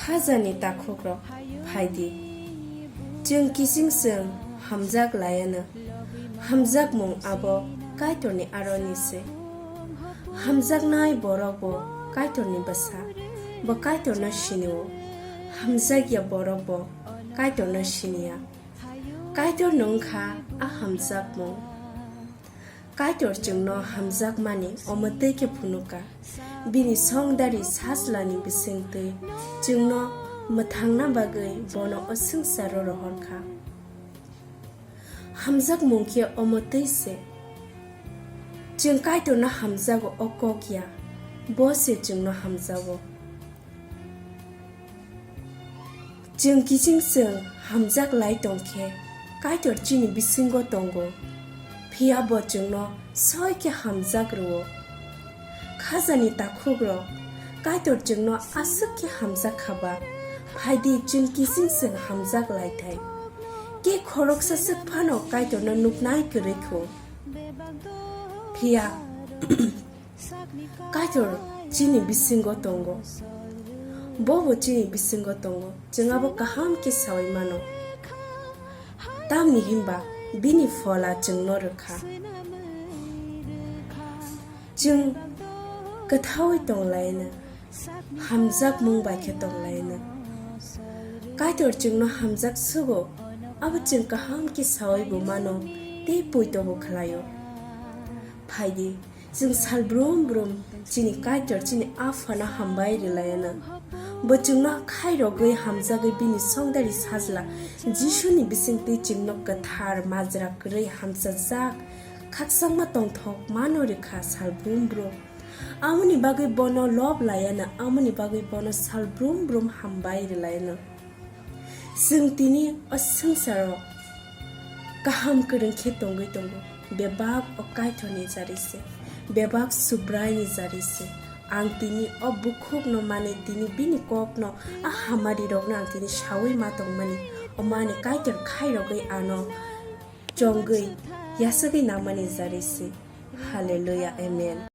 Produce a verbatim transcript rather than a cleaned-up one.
Khajani takhukrok, phaidi. Chwng kiching chwng hamjak laiano. Hamjakmung abo Kaitorni aroni se. Hamjaknai borok bo Kaitorni bwsa, bo Kaitorno sinio. Hamjakya borok bo Kaitorno siniya. Kaitorno wngkha a hamjakmung. Kaitor chwngno hamjakmani omo twi khe phunuka. Bini songdari sajlani bisingtwi chwngno mwthangna bagwi bono o swngcharo rohorkha. Hamjakmung khe omo twi se. Chwng Kaitorno hamjago o kok ya, bo se chwngno hamjago. Chwng kiching chwng hamjak lai tong khe, Kaitor chini bisingo tongo, phiya bo chwngno soi khe hamjak rwo. Khajani takhukrok, Kaitor chwngno aswk khe hamjak kha ba, phaidi chwng kiching chwng hamjak lai thai. Khe khoroksa swk phano Kaitorno nuknai kwrwi kho. Phiya Kaitor chini bisingo tongo. Bobo chini bisingo tongo. Chwng abo kaham khe saui mano. Tamni hinba bini phola chwngno rwkha. Chwng kwthaui tonglaino, hamjakmung bai khe tonglaino. Kaitor chwngno hamjak sugo, abo chwng kaham khe saui bo mano tei poito bo khlaio. Phaidi, chwng sal brum brum chini Kaitor chini Aphano hambai rwlaino. Bo chwngno khairogwi hamjagwi bini songdari sajla Jisuni bisingtwi chwngno kwthar majra kwrwi hamchajak khakchangma tongthok mano rwkha sal brum brum. Amoni bagwi bono lob laiano, amoni bagwi bono sal brum brum hambai rwlaino. Chwng tini o swngcharo kaham kwrwng khe tongwi tongo. Bebak o Kaitorni jari se, bebak Subraini jari se. Ang tini o bukhukno manwi tini bini kokno, a hamarirokno ang tini saui ma tongmani. O mani Kaitor khairogwi ano chongwi yasagwi nangmani jari se. Hallelujah, amen.